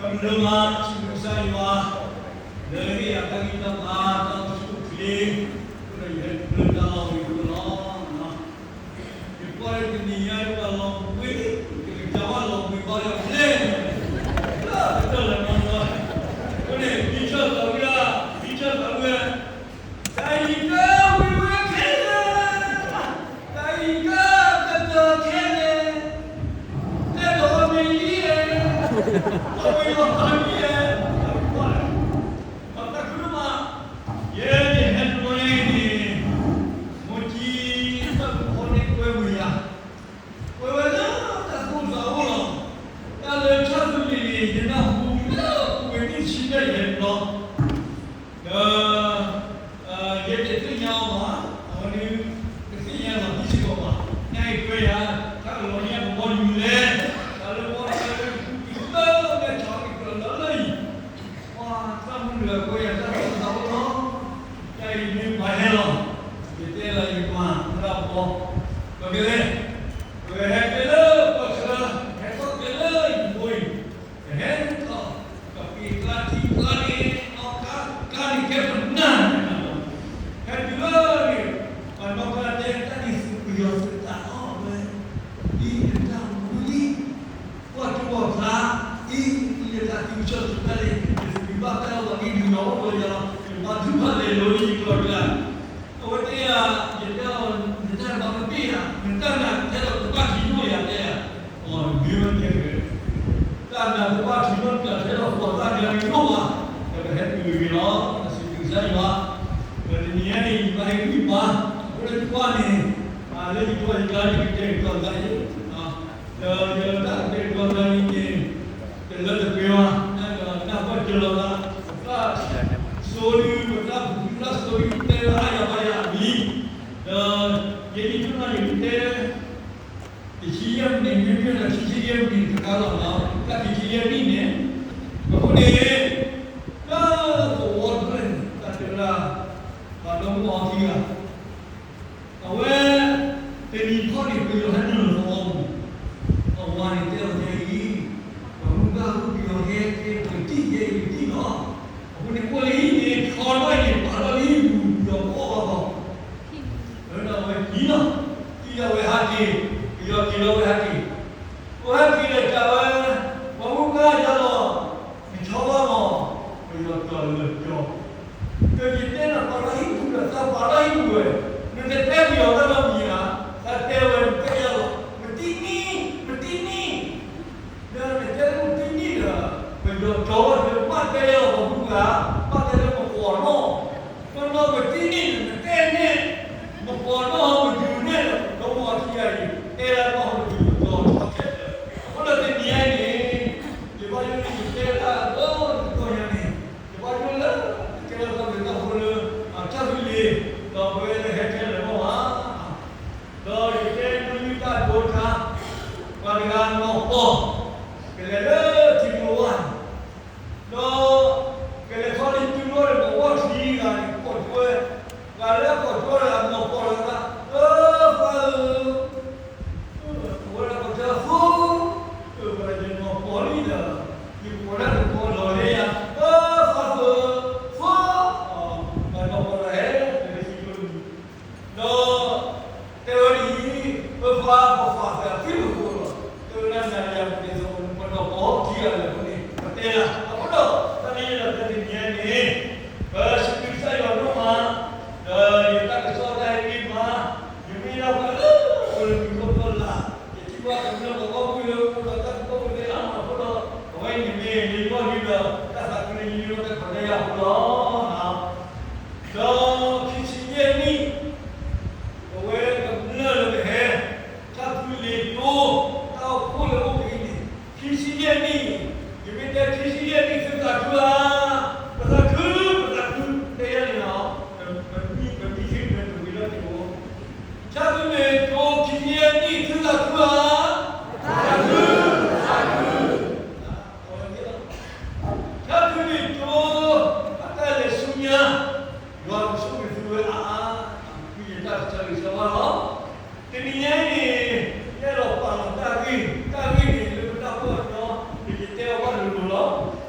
ပဒိၣ်မး စံးဘျုးကစၢ်ယွၤ လၢဟ့ၣ်ယၤတၢ်ဂံၢ်တၢ်ဘါ တၢ်အိၣ်ဆူၣ်အိၣ်ချ့ အဃိဒီးယဟဲပျဲတၢ်လီၢ်ဝံၤအဃိလီၤ. ယကွၢ်လၢတနံၤညါ ယပှၤလီၤဘှံး ကကစၢ်ဘၣ်လီၤဘှံးဘၣ်ယၤဖျဲၣ်န့ၣ် လၢကတၢၢ်လၢနီၢ်နီၢ် အဃိန့ၣ် ဒ်ဆၢသးဝံၣ်ဒၣ် ဒ်ဆၢသးဝံၣ် တၢ်အံၤကဲဝံၤဝဲခဲလၢာ်, တၢ်အံၤကဲကတၢၢ်ခဲလၢာ်, တဲဒီးအီၤမ့ၢ်လံ, အီၤမ့ၢ်လီၤသးလံ, ပှၤတၢ်ခုမး, ယဲယဟဲတဘျီန့ၣ်န့ၣ်, မိၢ်ကံ တၢ်ကဖီန့ၣ်ကွဲဝံၤယၤ, ကွဲဝဲလၢတၢ်သူၣ်သးအိၣ်လီၤ, တၢ်လၢဆၣ်သူလ့ၤန့ၣ် ယနၢ်ဟူလၢပူၤကွံာ်နံၣ်ဆံဘျဲၣ်ယဟဲတဘျီ ဒီး ယဲယသ့ၣ်ညါအီၤဘၣ်, အဝဲဒၣ် တသ့ၣ်ညါလီၤတံၢ်စ့ၢ်ကီးဘၣ်, ညါအံၤကွဲယၤ, တၢ်ကလီၤန့ၢ်ပဘီယူၤလဲၣ်, တၢ်လၢဘီယူၤလဲၣ် လၢပူၤကွံာ်လၢမဲာ်ချီက့ၤကလီၤလၢအံၤ, ပှၤသၣ်မုၢ်လၢကွဲယၤတၢ်သူၣ်သးအိၣ်လီၤ, တၢ်အံၤမ့ၢ်ပှၤဟဲလီၤ, ယတဲလီၤယပှၤသရၣ်ဘီ, ပကလဲၤ, ပကဟဲက့ၤလၢပှၤချၢ, ဟဲထီၣ်က့ၤလၢယဖိအံၤ ကဟဲထီၣ်, ကပ့ၤကျါထံကျါန့ၣ်, အီၣ်ကျါန့ၣ် ကဲပနၢ်န့ၣ်လီၤ, ဟဲတုၤလၢန့ၣ်, ပှၤနီၢ်ကျါတဲတၢ်န့ၣ်သုးပယီၤသုးတၢ်အီၣ်ဝဲ, အံၤတၢ်မူလံ, ကွၢ်တူၢ်အီၤကျါ, အံၤ ယတၢ်သံကဆၢသုးတၢ်န့ၣ် ယသုးကဘၣ်တၢ်အီၣ်ဘၣ်က့ၤဒုးယီၤအိၣ်လီၤယၤလီၤ, ယဘါထုကဖၣ်လဲၤလိၤလံယကျီၢ်ကျါ အဝဲတဲယၤ, ယတဲအီၤ, နတၢ်ဘၣ်မ့ၢ်တ့ၢ်ဧါ, နတၢ်နာ်ထဲလီၤတဘၣ်ထံးဒိၣ်ယၤတဲယၤ, အီၤမ့ၢ်ဝဲတဲက့ၤ, တၢ်နာ်တဘၣ်ထံးဒိၣ်တၢ်ထဲလီၤဃီၤသၣ်ကၢန့ၣ်ဒိၣ်ဘၣ်, ဒီးပဟဲတုၤဂ့ၤလီၤ, စံးဘျုးကစၢ်ယွၤ, ဒီးတနံၤညါန့ၣ် ယဘၣ်ဟဲကွံာ်ပှၤ, အဃိလၢယကွၢ်န့ၣ်, လၢယကွၢ်ယကျါန့ၣ် ကတဲာ်ကတီၤသးယဲ, ဒီးယတၢ်ကတဲာ်ကတီၤသးန့ၣ်န့ၣ်, တလၢတပှဲၤဘၣ်, နၢ်ပၢၢ်တၢ်လီၤသး, ပသးစိဒု, ပသးပူၤဒု, ပသးစိဒု တဲလၢအါယၤဘၣ်ယၤအမံၤ, ဒီးယနံၤထူၣ်နၢ်ယကတဲ တဆံယဲၢ်မံးနံး မ့မ့ၢ်လၢခံဆံယဲၢ်မံးနံးတခါလီၤနီၤ, တၢ်ခံဆံယဲၢ်နံၣ်န့ၣ်, အဃိန့ၣ်, တၢ်သဝီတဖျၢၣ်န့ၣ် တၢ်တဲဝဲဒၣ်, ပှၤဒီမါအီၤခံဂၤ, အဝဲ, တနံၤခီန့ၣ် ပယီၤဟဲနုာ်လီၤသဝီပူၤ, အဝၤန့ၣ်တဲအီၤဒ်အံၤ, ပှၤမုၢ်ဂၢ်ဟူပယီၤဟဲက့ၤပတံၢ်ယဲအံၤပတံၢ်လီၤ, အဃိန့ၣ် အိၣ်လၢဟံၣ်န့ၣ် ဆီဒၣ်အံၤန့ၣ် ပာ်ထီၣ်လၢဟံၣ်ပူၤ ပယီၤကအီၣ်ဘၣ်ဘၣ် အဝဲဒၣ်ဝဲဟံၣ်လီၤ, ဟံၣ်ဒၣ်ဝဲဟးက့ၤ, ပယီၤက့ၤလီၤဝဲဟဲက့ၤ, ပှၤဟဲက့ၤဒီးတဲဝဲ, ပှၤမုၢ်ဂၢ်ယၤလီၤ, နဆီဘၣ်မး, ပယီၤကၠီလၢကၠီ, ဒီးယတဲနၤပာ်လၢဟံၣ်ပူၤဒီး သးပာ်လၢဟံၣ်ပူၤဝဲ, နတတဲပယီၤတၢ်နီတမံၤဧါ, သးတဲဝဲနတဲယၤလီၤ, မတံၢ်နံၣ်, မတံၢ်နံၣ် ဒီးနတဲလၢမတံၢ်နံၣ်ဒီး, ပယီၤကၠီဝဲဒီး ဘၣ်တဲလၢပှၤမုၢ်ဂၢ်, ဘၣ်တဲလၢပကွီၤနီၣ်, ပနီၢ်မတံၢ်နံၣ်န့ၣ် နတဲန့ၣ်, ပကွီၤနီၣ်မဒုးနဲၣ်ဒီး ဒီမါအီၤခံဂၤအံၤ, တဲလၢနီၢ်မဒုးပကၠီထီၣ်ခဲလၢာ်, အဃိဒီးတနံၤအံၤန့ၣ်, ယဘၣ်ယိၣ်လၢယတဲတၢ်အဂီၢ်တကတီၢ်ညါန့ၣ်, ယဘၣ်ယိၣ်လၢ ကဲထီၣ်တၢ်ဘျုးတၢ်ဖှိၣ်လၢ ဆၣ်သူလ့ၤ, ဒီးပဝဲလၢဟဲထဲလဲၣ်မီၢ်ဘၣ် ဒီးယတဲဒုးတၢ်ဒိတခါ, ပှၤတဂၤနီၢ်ပီၢ်, ကလဲၤလၢထံကျိဝါ, ဒီး ကလဲၤခီလၢထံကျိဝါဒီး နီၢ်ပီၢ်ခံဂၤန့ၣ် ကိးကွဲ, ပှၤလၢအကိးကွဲဒီးနီၢ်ပီၢ်လၢသး, အၢ ပၢ်ဧၢ, အဝဲဒၣ်ကိးကွဲဖိ, အၢ ပှၤလၢယနီၢ်ပီၢ်လံဒီး, ယကိးတၢ်တကိးလီၤလၢယၤ, အၢ ပၢ်ဧၢ, ဖိ, ပှၤနီၢ်ပီၢ်လၢဟဲလၢထံကျိန့ၣ် ဒီး တဲဝဲဒ်အံၤ, ပပှၤပပာ်သးသံလီၤဃိလီၤ, တဲဝဲဒၣ်နၤယၤပတဲသီ ပနီၢ်ပီၢ်ခံဂၤလၢာ်အဃိန့ၣ် ပတဲလၢ အဃိဒီး တၢ်လၢယအဲၣ်ဒိးတဲတနံၤအံၤန့ၣ်, ပစံးဘျုးကစၢ်ယွၤဒိၣ်မး, ဒီးယတၢ်ကစီၣ်တၢ်ဟ့ၣ်ဂံၢ်မး, ယမ့ၢ်ဒၣ်ပှၤလၢ အိၣ်လၢမုၢ်ခိၣ်ဖီလာ်, ယထံၣ်ဘၣ်ကမျၢၢ်လီၤဘီကွံာ်လၢအိၣ်ဒီးတၢ်ကီၢ်ပူၤသ့ၣ်အါမးအဃိဒီး, အဝဲန့ၣ်မ့ၢ်လၢယဂီၢ်လံဒီး တၢ်သးခုလၢယမ့ၢ်ဘၣ်တၢ်ခိးတၢ်ယာ်အဃိလီၤ. ဒီးခံဆံယဲၢ်နံၣ်, ပဝဲကမျၢၢ်လၢပဟဲ, ဆၣ်သူလ့ၤကၠိ, တၢ်အိၣ်ဖှိၣ်လၢအိၣ်ပအံၤန့ၣ်, ခံဆံယဲၢ်နံၣ်, ယမ့ၢ်တဲခံဆံယဲၢ်နံၣ်သုသးခုဧါ, ပသးခု, ပသးခု, တဲယဲန့ၣ်လီၤ, ပမံ, ပမံခ့ပဝဲတဝံၤလီၤတဝီ, ဆၣ်သူလ့ၤကၠိ ခံဆံယဲၢ်နံၣ်သုသးခုဧါ, ပသးခု, ပသးခု ဆၣ်သူလ့ၤကၠိ, အတၢ်လဲၤဆူညါ, ယွၤကဆိၣ်ဂ့ၤသုဝဲအါအါ, မ့ၢ်ယတၢ်ကစီၣ်ဂ့ၤကစီၣ်ဘၣ်လီၤ. တနံၤညါအံၤန့ၣ်, ယအဲၣ်ဒိးပာ်လီၤတၢ်ဂ့ၢ်, တၢ်ဂ့ၢ်န့ၣ်လၢပတၢ်ပီၢ်အညီ, ယကတဲအီၤဘၣ်လိၤလိၤလီၤ.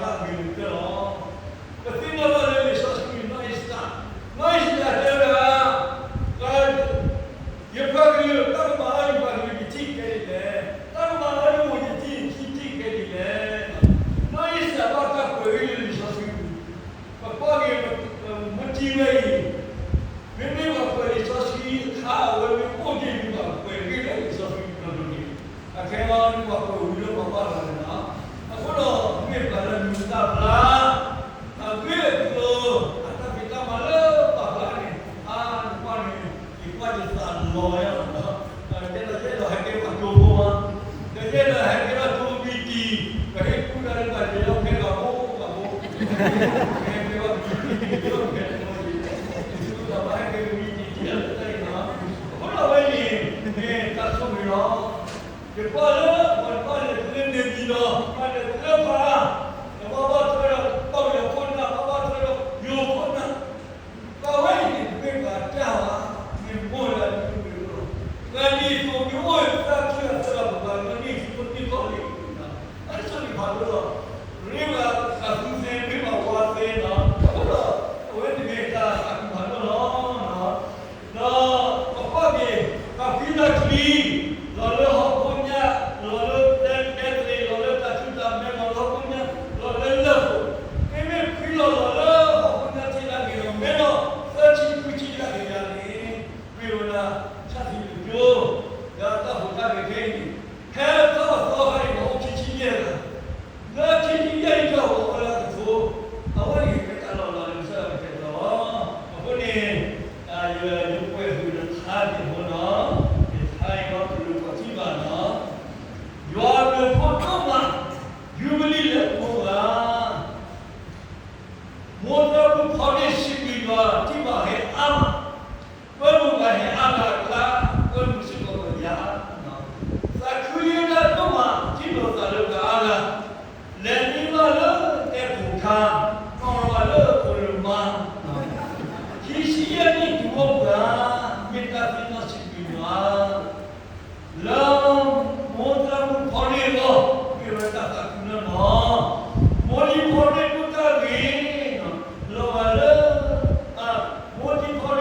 ပှၤလၢအဂ့ၤကတၢၢ်လီၤ. ပသ့ၣ်နီၣ်ဘၣ်လၢလံာ်စီဆှံ နီၢ်အ့စတၢ်, နီၢ်အ့စတၢ်တဲဝဲဒၣ်, ယပှၤကလုာ် တၢ်ကမၤအီၤ ယပှၤကလုာ် ယထံၣ်ခဲအံၤလဲၣ်, တၢ်ကမၤအီၤ ယမိၢ်ယထံၣ် ယထံၣ်ခဲအံၤလဲၣ်. နီၢ်အ့စတၢ်ဘၣ်တၢ်ကွဲးဝဲလၢလံာ်စီဆှံပူၤ, ပကွၢ်က့ၤ မ့ၢ်တံၤဝဲအံၤ, မ့မ့ၢ်ပှၤကွဲးလံာ်စီဆှံအခါ အဝဲမ့ၢ်အိၣ်ဒံးန့ၣ် ပှၤကွဲးဂ့ၢ်လၢလံာ်စီဆှံပူၤလီၤန့ၣ်, အခဲအံၤန့ၣ် ပှၤကွဲးဝံၤလၢပှၤဘၣ်လီၤန့ၣ်လီၤ. အဃိဒီး မ့ၢ်ပှၤလၢမံၤသၣ်ဖျါ အဂ့ၢ်အကျိၤ အတၢ်ဖံးတၢ်မၤလၢပာ်ဖျါန့ၣ် အါတက့ၢ်န့ၣ် ယကွၢ်ယသးလီၤယါလီၤ. ယဲဒၣ်ယဲဒၣ်ဟဲကဲပှၤကၠိဖိမး, ဒီးယဲဒၣ်ဟဲကဲပှၤကၠိမံၤတံၢ်, ပဟဲကူတၢ်လၢပှၤယဲလီၤဖဲဘၣ်ဖိဘၣ်ဖိ, ဟဲကဲပှၤကၠိမံၤတံၢ်လီၤဖဲဘၣ်ဖိ, ယဆိကမိၣ်ဘၣ်ဟဲကဲပှၤမံၤတံၢ်တံၢ်လၢတၢ်အံၤလီၤ. အဃိဒီးအဝဲန့ၣ် မ့ၢ်တၢ်ဆိၣ်ဂ့ၤလီၤ. ယကွၢ်လၢပှၤတဖၣ်န့ၣ် လၢန့ၣ်မံၤဒီး ပှၤန့ၣ်လၢဖး, ဒီးဘၣ်ဘၣ်ထွဲဒီး ပီၣ်လဲၣ်ခိၣ်နၢ်, ဘၣ်ဘၣ်ထွဲဒီး ယိၤခိၣ်နၢ်, ပှၤဝဲအံၤန့ၣ် တမ့ၢ်ပှၤတၢ်ဘၣ်, မ့ၢ်မိၢ်လၢအဒုးပှ့ၤလီၤ. ပှၤဒ်သိးမ့ၢ်အိၣ်သၣ်ခုအသၢဂၤပှၤ လၢန့ၣ်သ့ၣ်ခိၣ်သ့ၣ်ကီၢ်လံ, အဆိၣ်ဂ့ၤဖးဒိၣ်လီၤ. ရ့ဘၣ်သးသူသ့ ရ့ဘၣ်ဝါသ့လီၤ. အဃိဒီး အဝဲန့ၣ်မ့ၢ်တၢ်သးခုဖးဒိၣ်လီၤ. ဒီးပကွၢ်က့ၤ ပှၤဖှံတၢ်ချံ လီၤလၢဟီၣ်ခိၣ်ညါ, လီၤလၢဒဲသရ့ၤ, လီၤလၢတၢ်ထူၣ်တၢ်မဲ, လီၤလၢဟီၣ်ခိၣ်ညါ, လီၤလၢလၢၢ်ပူၤ, မ့မ့ၢ်ဖှံလီၤလီၤလၢဟီၣ်ခိၣ်ညါထံၣ်တၢ်ဂ့ၤဒီး မ့ၢ်လီၤသၢဆံခွံဆံတၢ်ဂ့ၤယၤန့ၣ်, မ့ၢ်ဝဲဒၣ် ဆၣ်သံးတကၠိ, ဒီးတၢ်ဖိတၢ်ဂ့ၤခဲအံၤန့ၣ် ဖဲတၢ်အသီခါအံၤ ပှၤအိၣ်ခံဆံယဲၢ်ဂၤ, လၢခံဆံယဲၢ်အံၤ တၢ်အိၣ်ဝဲဒၣ်တသိး, အဝဲန့ၣ်မ့ၢ်တၢ်လီၤလးလၢကစၢ်ယွၤကတဲာ်ကတီၤလီၤ. အဃိန့ၣ် ယကွဲးဃုာ်တခါန့ၣ်အဃိဒီး, ယထါအံၤဒီး ပလုၢ်ပှၤထံၣ်ဘၣ်လီၤ. ယွၤဘျုးဖှိၣ်ဒိၣ်မး, ယူဘလံၣ်လဲၤအိၣ်ဧါ, မိၢ်သရၣ်မုၣ်ဖီန့ၣ် စံးဘျုးယွၤ ထံၣ်ဘၣ်ဟဲအါမး, ကွဲမုာ်ဘၣ်ဟဲအါဂၤအကျါ, ကွဲမုာ်စ့ၢ်ကီးဒီးယၤ, သးခုယဲဒၣ်ဒိၣ်မး ထံၣ်လိာ်သးလၢပှၤအါဂၤ, လဲၤန့ၢ်ဘၣ်လၢတဲာ်ခိၣ်ခါ, နီၣ်ဘၣ်လၢခိၣ်လၢၢ်မါ, ခံဆံယဲၢ်နံၣ်တုၤအိၣ်ပှၤ, မ့ၢ်တၢ်သ့ၣ်နီၣ်စံးဘျုးယွၤ လၢမိၢ်သရၣ်မုၣ်ဖီန့ၣ်အဂီၢ်, မ့ၢ်ဝဲတၢ်သးခုလၢနီၢ်, မိၢ်ဒံဖီန့ၣ်ဒိၣ်တၢ်ဂ့ၤ, လီၤဂာ်လၢ, မိၢ်ဒံဖီန့ၣ်ဒိၣ်တၢ်ဂ့ၤမး, လီၤဂာ်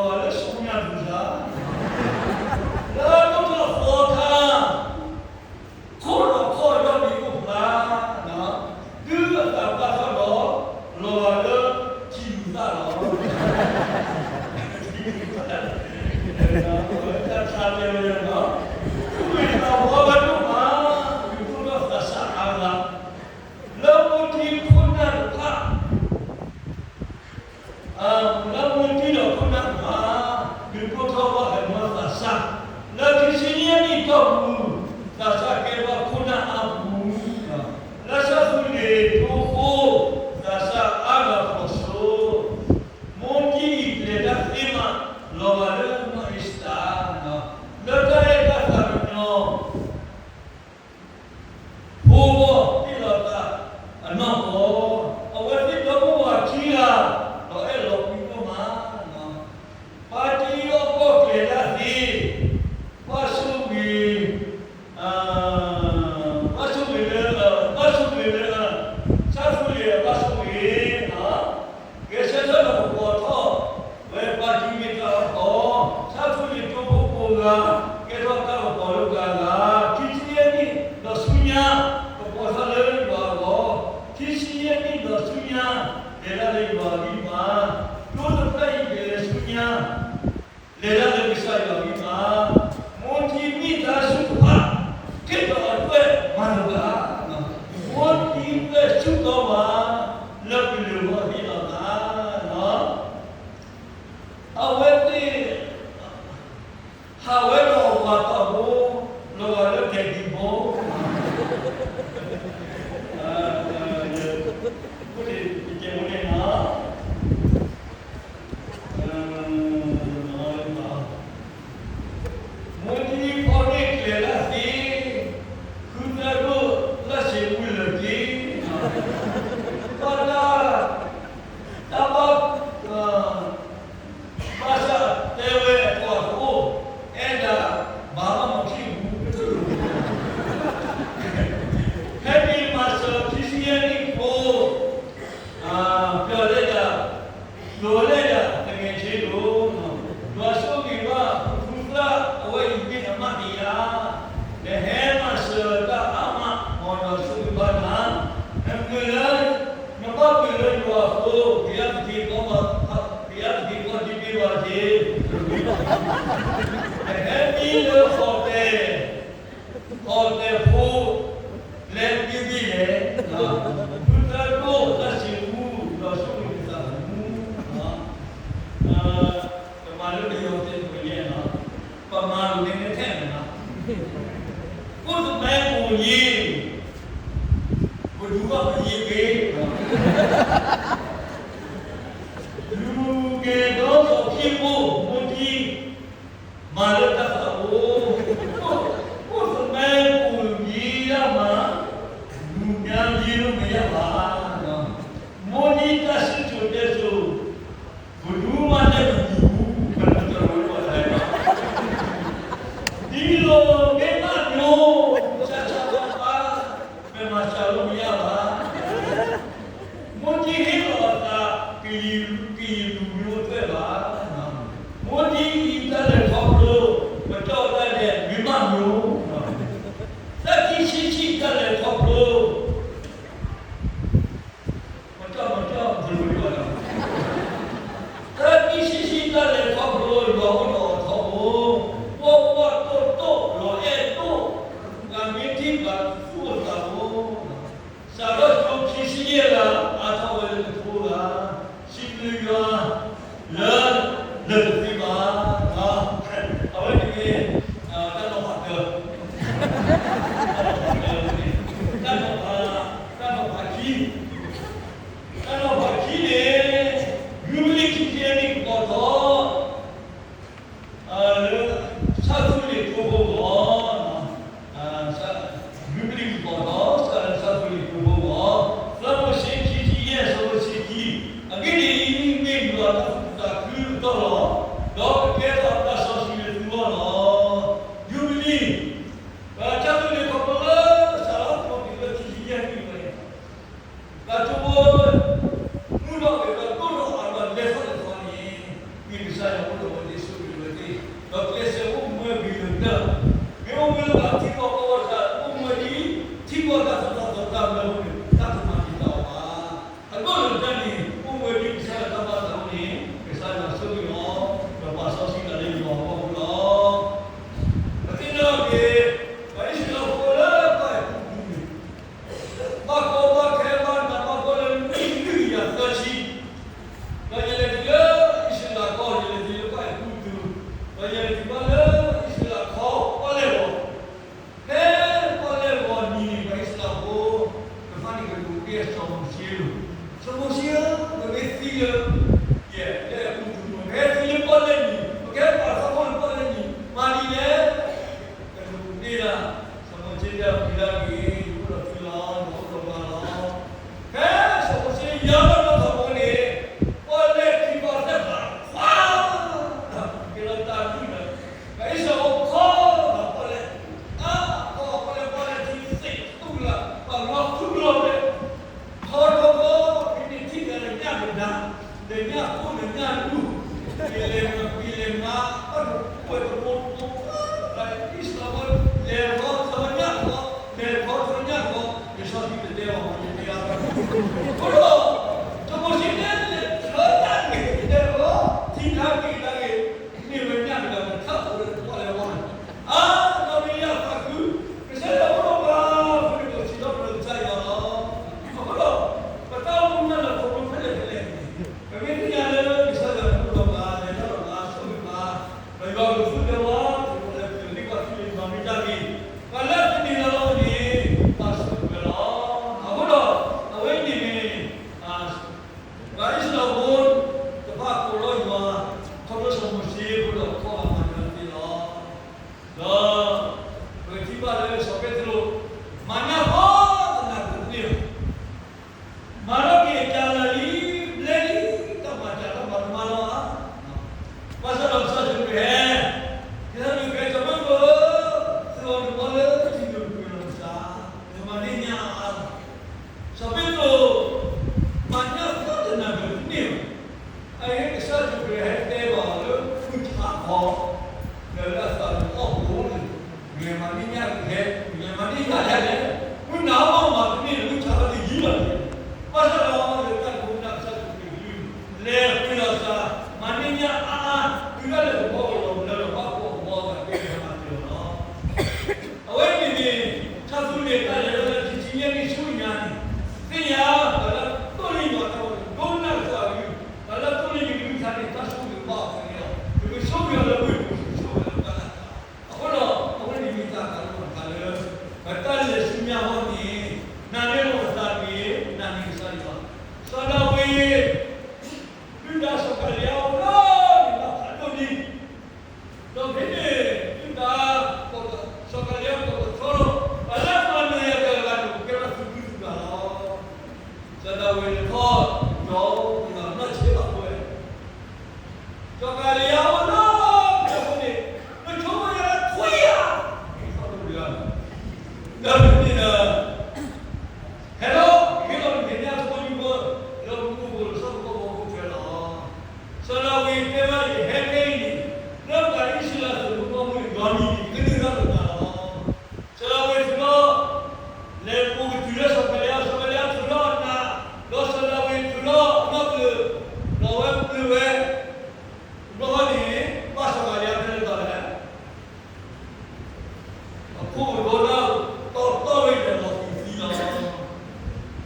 လၢဆူညါပူၤစၢ်, လၢဒိၣ်ထီၣ်သီခါ ခိၣ်ဒီးခီၣ်ဒီးမ့ၢ်အိၣ်ဖျါ, တုၤအ လၢ နဘၣ်ပၢၢ်လၢယွၤအဃိ, ကယၤသက့ၤကီး, ကယၤသက့ၤကီးဒ်ဘ့ၣ်ဘၣ်တက့ၢ်. နဟဲမံလၢဟီၣ်တဲၣ်, ဟီၣ်တဲၣ်ဖိ, လဲၤဒ်ဘ့ၣ်လဲၣ်, မုၢ်သၢဒိၣ်တၢ်စံးမူ, ဒီးဆိၣ်ဂ့ၤနသးသမူ, တမၤလၢပယီၤသ့ၣ်တဖၣ်န့ၣ်, ပမၤလိာ်န့ၣ်ထဲန့ၣ်လီၤ. အိၣ်သမဲအိၣ်ယ့ၣ်, ပဒုးဘၣ်ပယ့ၣ်ဂ့ၤ, လူၤက့ၤဒီးလီၢ်ခံဘိ, မိၢ်ဒံ မၤလၢတၢ်သးအိၣ်, အိၣ်သမဲအိၣ်ယ့ၣ်ယါမး, လူများရေးလို့မရပါ. မိၢ်ဒံတၢ်စံၣ်စိၤတဲစိၤ, ပဒုးမၤတဲပဒုး, ပဒုးတၢ်ဝဲပှၤတၢ်, ဒီလိုမင်းမမျိုး, ဆၢဆၢပၤပၤ, မၤစၢၤလို့မရပါ. မိၢ်ဒံဟ့ၣ်လီၤအသး, ကယံာ်လူၤမ့ၢ်အိၣ်ထွဲဘၣ်. မိၢ်ဒံအံၤတၢ်လဲၤခီဖျိ, ပတီၢ်တၢ်ဒဲး မ့ၢ်မးမျိုး, သၢကံၢ်ဆံဆံၣ်တၢ်လဲၤခီဖျိ, မတီၢ်မတီၢ်, သၢကံၢ်ဆံဆံၣ်တၢ်လဲၤခီဖျိ, ယွၤအိၣ်ဒီးအထီဘိ, ပှီၢ်ပှီၢ်တိၢ်တိၢ်လီၤအဲၣ်ဒိၣ်, ဂၤမ့ၢ်ထံၣ်ဘၣ်သူၣ်အိၣ်သးအိၣ်, စးထီၣ်ကၠိခံဆံယဲၢ်ဂၤ, အါထီၣ်ဝဲလၢတဖိဂၤ, စံးဘျုးယွၤ, လၢ, လၢတသ့ဘၣ်, အဝဲန့ၣ်မ့ၢ်, တၢ်နီၤဖးတၢ, တၢ်နီၤဖး, တၢ်နီၤဖးခံ, တၢ်နီၤဖးခံန့ၣ်, ယူဘလံၤခံဆံယဲၢ်နံၣ်ကပီၤထီၣ်, လၢ, ဆၣ်သူလ့ၤကိဖိဂီၢ်, ယူဘလံၤကပီၤထီၣ်, လၢဆၣ်သူလ့ၤကိဖိဂီၢ်, သၢမိၤၡ့ခံဆံယဲၢ် အဆၢဖိတဆံခံ, အဂ့ၢ်ဒ်အံၤ, မ့ၢ်ယွၤတၢ်သူၣ်ခုသးခုအတီၢ်လီၤ, ဒီးကကဲထီၣ်တၢ်စီဆှံလၢသုဂီၢ်လီၤ. ယူဘလံၤ, ဆၣ်သူလ့ၤခီဖျိလၢ စးထီၣ်ကတၢၢ်လၢခံဆံယဲၢ်နံၣ်ဝဲန့ၣ် တၢ်ကီဖိ, မုၢ်ထီၣ်ဂ့ၤဒီးဒိၣ်ထီၣ်အါဒီးလဲၤထီၣ်လဲၤထီန့ၣ်, မ့ၢ်ကစၢ်ယွၤအိၣ်ဒီးအဝဲသ့ၣ်ဆိၣ်ဂ့ၤအဝဲသ့ၣ်, ဒီးကျဲးစၢးအိၣ်မူဝဲဂ့ၤလၢၤ, မ့ၢ်အိၣ်မူလၢပှၤထံကီၢ်ကီၢ်ဝဲဒၣ် အိၣ်မူဝဲဒ်, ထံကီၢ်တၢ်သိၣ်တၢ်သီတၢ်မၤအဃိန့ၣ် တၢ်ကမၤတံာ်တာ်အီၤဘၣ်. အဒိၣ်လၢတၢ်န့ၣ် အိၣ်မူဝဲဒ်ကစၢ်ယွၤတၢ်ဘၣ်သးအဃိန့ၣ် ကစၢ်ယွၤဆိၣ်ဂ့ၤအီၤ, ဒီးပာ်စီဆှံတၢ်လၢယွၤအဂီၢ်လီၤ. ပသ့ၣ်နီၣ်က့ၤ, ပှၤအံၣ်စရ့လးဖိလၢပှၤအဲၤကူပတူၤန့ၣ် ဘၣ်ကီဘၣ်ခဲဘၣ်နးဘၣ်ဖှီၣ်လၢနွံကယၤသၢဆံ, ဒီးယလဲၤတုၤလၢအံၣ်စရ့လးကီၢ်, ယလဲၤတုၤလၢပှၤအဲၤကူပတူၤ, ဒီးယလဲၤတုၤဘၣ်လၢအံၣ်စရ့လးကီၢ်ပီၣ်လဲၣ်ဂီၤ, ဖဲပီၣ်လဲၣ်ဂီၤနံၤန့ၣ် ပှၤအံၣ်စရ့လးဖိ တဖၣ်န့ၣ်ကဒိးန့ၢ်အစီၤမိၤၡ့လီၤ. စီၤမိၤၡ့ဧၢ, ပမ့ၢ်သံလၢ ယဲၢ်လၢအဲၤကူပတူၤန့ၣ် ပကဟဲသံလၢပီၣ်လဲၣ်နံၤ, ပကဟဲပာ်ထီၣ်ခီၣ်လၢပီၣ်လဲၣ်နံၤ, မၤဒ်လဲၣ် ကဒိးန့ၢ်ဒၣ်, စီၤမိၤၡ့တဲ ပျံၤတၢ်ဂ့ၤ, ယအိၣ်ဒီးသုလီၤ, ယအိၣ်ဒီးပှၤလီၤ. ဖဲစီၤမိၤၡ့ယါလီၤတၢ်သးဘိန့ၣ်, ပီၣ်လဲၣ်ထံပီၣ်လဲၣ်ဘၣ်ခွါ, ကဲလီၤတၢ်ဒုၣ်ဒီး, ပှၤအံၣ်စရ့လးဖိခီဂာ်ပီၣ်လဲၣ်, အါခီပီၣ်လဲၣ်, ပီၣ်လဲၣ်ထံသ့ၣ်သူၣ်လၢ်, ပှၤလီၤသူၣ်လီၤဘျဲၣ် ခီထီၣ်ဘီ, မ့မ့ၢ်ထံၣ်ဒီးညၣ်ကဒါ, ဒီးညၣ်ဖိဒီးညၣ်ဒူၣ်, ပလဲၤမၤ, ပလဲၤမၤ, ပှဲၤတဘိတဘိ, အံၣ်စရ့လးဖိ လဲၤခီထီၣ်ညၣ်ကီ, လဲၤခီထီၣ်ညၣ်ကီ, လံာ်စီဆှံတတဲဘၣ်, ယတဲအါ, အဃိဒီး, စီၤမိၤၡ့တဲလဲၤထၢညၣ်န့ၣ် လဲၤခီထံၣ်တၢ်ဂ့ၤတၢ်ဂ့ၤ, မ့ၢ်ဝဲညၣ်ကဒါန့ၣ် ထးအိၣ်လၢပီၣ်လဲၣ်ဝါန့ၣ်, အါ, ဒီးမ့ၢ်ယသးခု, ကစၢ်ယွၤအိၣ်ဒီးပှၤ, အဃိန့ၣ် ပစံးထီၣ်ပတြၢၤကစၢ်ယွၤလီၤ. အဃိဒီး, ပတၢ်အိၣ်မူလၢလၢပှဲၤပှဲၤဖဲလဲၣ်ဖဲလဲၣ်န့ၣ်, ပမ့ၢ်သ့ၣ်ညါလၢကစၢ်ယွၤန့ၣ်အိၣ်ဒီးပှၤ, လဲၤတၢ်ဒီးပှၤ, ဆိၣ်ဂ့ၤပှၤ, ဒီးယွၤကသူၣ်ကဲဝါ, ပလဲၤပျၢၤန့ၢ်ပှၤထံၣ်လၢယွၤမ့ၢ်တၢ်ဂ့ၤ, ပှၤလၢအသန့ၤလၢအီၤန့ၣ်, ပာ်ဆိၣ်ဂ့ၤဝဲလီၤ. အဃိဒီး, အဝဲန့ၣ်န့ၣ် စီၤကၤလံယါ, စီၤကၤလံယါထုးထီၣ်အနး, ဒီးစီၤဒၤဝံးထုးထီၣ်အနီၣ်ကုၢ်, ဒီးအဝဲပျုၤဝဲ, တဘျီဃီန့ၣ် ဘၣ်စီၤကၤလံယါဖဲလဲၣ်တၢ်လဲၣ်. အဖိအဒိဒၣ် တီတီဝဲဒီးလီၤသံသံလီၤ.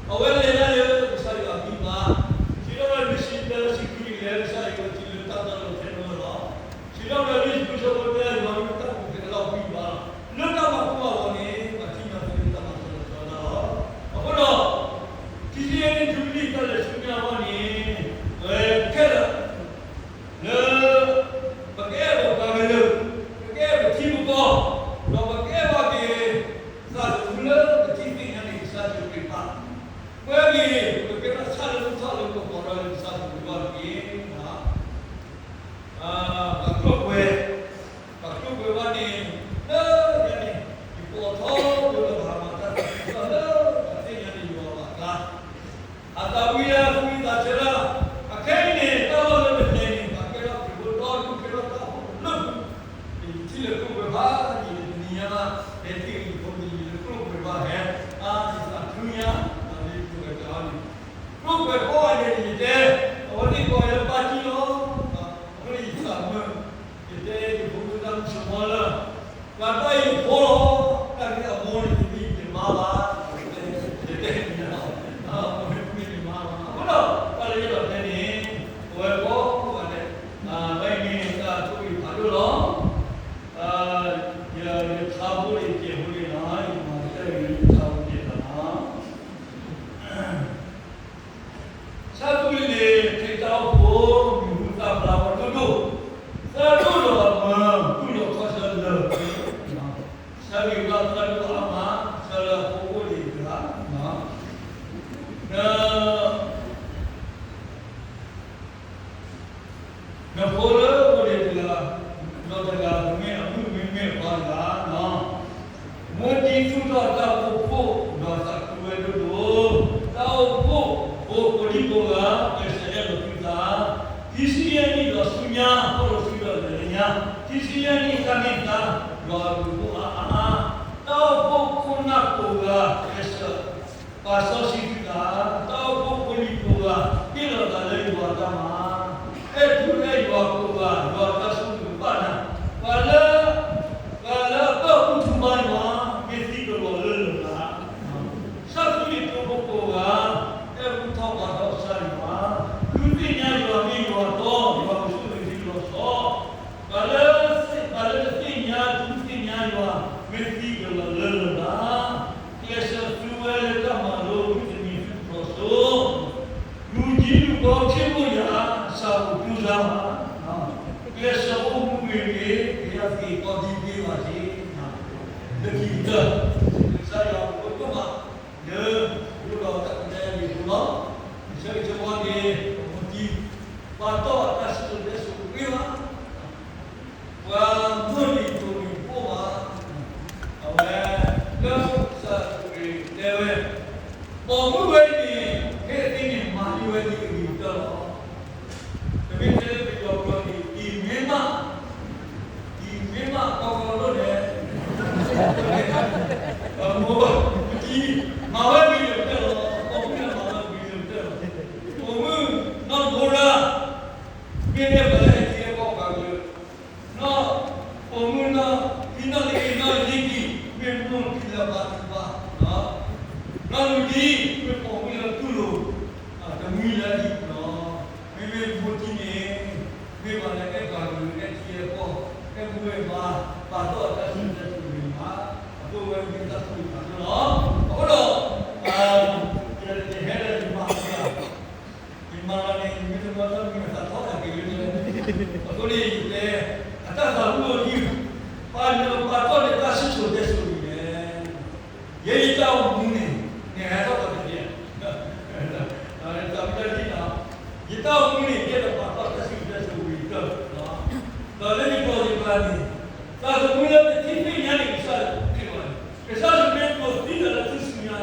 အဝဲလဲၤဒၣ်လၢကစၢ်ယွၤအဂံၢ်အဘါ, စံးထီၣ်ပတြၢၤလွံၢ်ဆံတၢ ဆံခွံန့ၣ် ကလဲၤကစၢ်ယွၤထံလၢတၢ်တီလီၤထဲန့ၣ်လီၤ. စံးထီၣ်ပတြၢၤလွံၢ်ဆံခွံဆၢဖိတၢ ယွၤမ့ၢ်တၢ်ကူၣ်သ့အလီၢ်ကွံဘၣ်လီၤ. လၢတၢ်မၤကိၢ်မၤဂီၤန့ၣ် ပှၤထံၣ်န့ၢ်သုလၢတၢ်မၤစၢၤလီၤဆီလီၤ. အဃိဒီး ခံဆံယဲၢ်နံၣ်ထူလံၤတၢ်လဲၤဆူညါအဂီၢ်န့ၣ် ပဝဲခဲလၢာ် လၢ ပကအဲၣ်ပပှၤကလုာ်, ပကအဲၣ်ပထံပကီၢ်, ဒီးပကအဲၣ်ဘၣ်က့ၤ သးသမူလၢပထံၣ်သ့ၣ်ညါန့ၣ် ကစၢ်ယ့ၣ်ၡူးခရံာ်တဖၣ်, ပဝဲက့ၤ ပကဲဘၣ်ဆၣ်လၢမုၢ်ထီၣ်လၢပကပီၤထီၣ်လၢကစၢ်ယ့ၣ်ၡူးခရံာ်အဂီၢ်တက့ၢ်. ပှၤကျိၣ်ပှဲၤ, ပှၤကျိၣ်ပှဲၤဘၣ်န့ၣ် လၢညါန့ၣ် ယပိာ်ထီဘိလၢပှၤမၤတၢ်သးခုကစီၣ်လၢ ပှၤသ့ၣ်ညါန့ၣ်ယွၤဘၣ်အကျါ အသးဝံၣ်လၢအသူၣ်ဝံၣ်သးဆၢလၢ အခဲအံၤန့ၣ် တၢ်လီၢ်လၢပလဲၤန့ၣ် ပှၤကဲထီၣ်ခရံာ်ဖိဒီဒူၣ် ကဲထီၣ်တၢ်အိၣ်ဖှိၣ်လၢပူၤ, ယထံၣ်လၢကျိၣ်ပှဲၤဘၣ် ယလဲၤတနံၤညါဘၣ် လဲၤတ့ၢ်ယဖိန့ၣ် ယလဲၤကျိၣ်ပှဲၤဘၣ်ဟဲ, အါ ယသးခုညါ လၢယကျိၣ်ပှဲၤကျါန့ၣ် ကျိၣ်ပှဲၤကိးဂၤဒဲးန့ၣ် ယတဲ, အဝဲသ့ၣ်ကိးယၤလၢပၢ်ကံလီၤ, အဃိန့ၣ်ယသးမုာ်, ယတဲယဖိမုၣ်တၢ်မုၢ်ဆ့ၣ်မီလၢ ပှၤတၢ်အံၤဖိလီၤ, တၢ်ဂ့ၢ်အမိၢ်န့ၣ် တမ့ၢ်ယမါဘၣ်, ယတဲန့ၣ်လီၤ, တမ့ၢ်ယမါဘၣ်. အဃိဒီး တၢ်လၢယအဲၣ်ဒိးတဲန့ၣ် ပဝဲကိးဂၤဒဲး ဝဲအံၤန့ၣ် တၢ်ဆိၣ်ဂ့ၤဖးဒိၣ်လီၤ. ယဆါဖိန့ၣ် ယကဲးဖိန့ၣ်လီၤ, ယမၤကတၢၢ်အံၤ ယဆါဖိကဲးလီၤ. ဆၢထူလံၤန့ၣ် ခရံာ်တၢ်အိၣ်ဖှိၣ် မံၤဟူသၣ်ဖျါဝဲဒိၣ်ဒိၣ်, သၢဒိၣ်ဒီးအမၢ တူၢ်လိာ်ခီၣ်ဆၢလၢာ်, ဆၢဂ့ၤဘၣ်သၢဒိၣ်အါမး ဆၢလၢအဖိအိၣ်ဒံးတဂၤ, န နဖိလၢအိၣ်ဒံးတဂၤ, ဒီးတဂၤ ပမ့ၢ်အမုၣ်မ့မ့ၢ်အပှၤတဂၤလီၤ. မိၢ်တံၤသူၣ်ထီၣ်တၢ်အိၣ်ဖှိၣ် ဒီးသးခုဝဲဒိၣ်ဒိၣ်, တၢ်အိၣ်ဖှိၣ်ဖိကိးဒံကိးဂၤ ကျဲးစၢးအဲၣ်လီၤသုသး, ခံဆံယဲၢ်နံၣ်ဒီးဆူညါ ဖီၣ်လိာ်စုဒီးလဲၤလၢညါ, ခံဆံယဲၢ်နံၣ်တၢ်န့ၢ်သါ ယွၤအဘျုးအဖှိၣ်အါအါ, တၢ်အိၣ်ဖှိၣ်ခိၣ်နၢ်ကိးဂၤ ကျဲးစၢး ပာ်စီဆှံသုသး, တၢ်အိၣ်ဖှိၣ်ဖိလံၤကိးဂၤ ဟ့ၣ်လီၤသးလၢယွၤအတၢ်မၤ, အဲၣ်ထူအဲၣ်ယွၤကိးဂၤ ယွၤအတၢ်ဆိၣ်ဂ့ၤကဘၣ်နၤ, ပှၤလၢ ပှၤလၢအပၢၢ်ကူၣ်ထူဘါယွၤ မ့ၢ်သံကလီၤလၢလၢၢ်လၢ်, ဆၣ်သူလ့ၤဖိဖိကိးဂၤ အဲၣ်ဘူၣ်ထီၣ်ဘါထီၣ်ကစၢ်ယွၤ, ဒုးသ့ၣ်ညါယွၤမ့ၢ်ယွၤတီ, ယွၤကဆိၣ်ဂ့ၤသုလီၤဆီ, ပှၤလၢ ပှၤလၢတသ့ၣ်ညါ ဒုးသ့ၣ်ညါယွၤ မ့ၢ်သံကလီၤလၢလၢၢ်လၢ်, ကျဲးစၢးသူဝဲလၢတၢ်မၤလိ မုၢ်တနံၤသုးဖျိးစိ, လူၤကံလူၤကီခ့မိၢ်ယၤ စၤအိၣ်တူၢ်စၢ်ဘၣ်, ကျဲးစၢးအိၣ်မူဂ့ၤဂ့ၤ ကယၢ်သ့ၣ်ကီဒံက့ဘၣ်က့ၤ, လၢခံကတၢၢ် ကစၢ်ယွၤအိၣ်ဒိၣ်မး လၢ ဒိၣ်ဒီးတၢ်ကတဲလံာ်ဖိလီၤ, ယဆၢဂ့ၤဆၢဝါက့ၤ ပမိၢ်တံၤ ပာ်တီၢ်အတၢ်စံၣ်စိၤတဲစိၤတဂ့ၤဘၣ် ပှၤမုၢ်နံၤတိၤနံၤတအိၣ်ဘၣ်, အဝဲ လၢကစၢ်ယ့ၣ်ၡူးခရံာ်တဲဝဲ, ပိာ်မုၣ်ဝဲအံၤန့ၣ် ဖဲအသ့န့ၣ် မၤန့ၢ်ဝဲဒ်အဂ့ၤကတၢၢ်လီၤ. တမ့ၢ်ထဲပယီၤကျိာ်န့ၣ် အံၤမ့ၢ်မး, အံၤမ့ၢ်မး ကီကီဒိၣ်န့ၣ် မ့ၢ် မၤဝဲဂ့ၤလၢကတၢၢ်လီၤ, ပိာ်မုၣ်န့ၣ်မၤဝဲဂ့ၤလၢကတၢၢ်လီၤ, ပိာ်မုၣ် နီၢ်ဖိရါ မ့ၢ်န့ၢ်ပှၤလၢအထံအကီၢ်ပှၤကလုာ်, နီၢ် ပိာ်မုၣ်နီၢ် ဖံနီၢ်လံၤနီၢ်လံၤကံၤ မ့ၢ်မိၢ်ထံလၢဘါထုကဖၣ်, နီၢ်လူၤဒံ မ့ၢ်ပိာ်မုၣ်လၢတူၢ်လိာ် တမှံလၢအဟံၣ်ပူၤလီၤ. မ့မ့ၢ်မိၢ်တံၤန့ၣ် မ့ၢ်ပှၤလၢအဲၣ်ပှၤကလုာ် အဲၣ်ထံအဲၣ်ကီၢ် အဲၣ်မိၢ်အဲၣ်ပၢ် ပာ်ထီၣ်အတၢ်စံၣ်စိၤတဲစိၤဂ့ၤမး, အဃိဝဲမ့ၢ်တၢ်ဆိၣ်ဂ့ၤဖးဒိၣ်လီၤ. အဃိဒီး ယဟဲလၢယမၤ ယမၤလီၤန့ၣ် ယမ့ၢ်တမၤတၢ်မံၤအသးထီၣ်တၢ်က့ၤလၢန့ၣ်, အဃိန့ၣ် ယတဲ အတၢ်သးဝံၣ်အီၤဒ် ပာ်နပာ်ထီၣ်န့ၢ်တၢ်စံၣ်စိၤတဲစိၤဒ်လဲၣ်, ယဲယတၢ်အိၣ်မူန့ၣ် နဟဲထီၣ်ပှၤတက့ၢ်, တၢ်မ့ၢ်တၢ်ဒ်န့ၣ်, ယတၢ်အိၣ်မူန့ၣ် ယဲဒီးပာ်ထီၣ်တၢ်စံၣ်စိၤတဲစိၤဝံၤကတၢၢ်, ဒီးလၢယကျိာ်ယကျါန့ၣ် သးသမူလၢပထံၣ်သ့ၣ်ညါန့ၣ် ကစၢ်ယွၤခရံာ်ဘၣ်န့ၣ် ကစၢ်ယွၤမ့ၢ်ဒိးသံတၢ်လၢထူၣ်စုညါ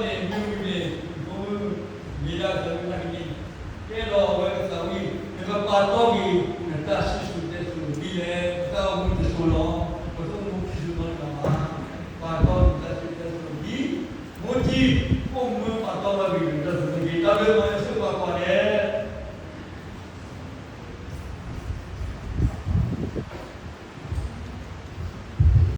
မ့ၢ်ဝံၤန့ၣ် ဖိမုၣ် မ့ၢ်ဒၣ်သးဝံၣ်တၢ်ကန့ၣ်, ကဲဒီးအဝဲကသးဝံၣ်, နကပာ်တီၢ်က့ၤ နတၢ်စံၣ်စိၤတဲစိၤဒ်လဲၣ်, ပတၢ်အိၣ်မူတစိၤလီၤ, ပတအိၣ်မူခံစိၤလီၤန့ၣ်ဘၣ်, ပာ်တီၢ်နတၢ်စံၣ်စိၤတဲစိၤဒ် မိၢ်ထံ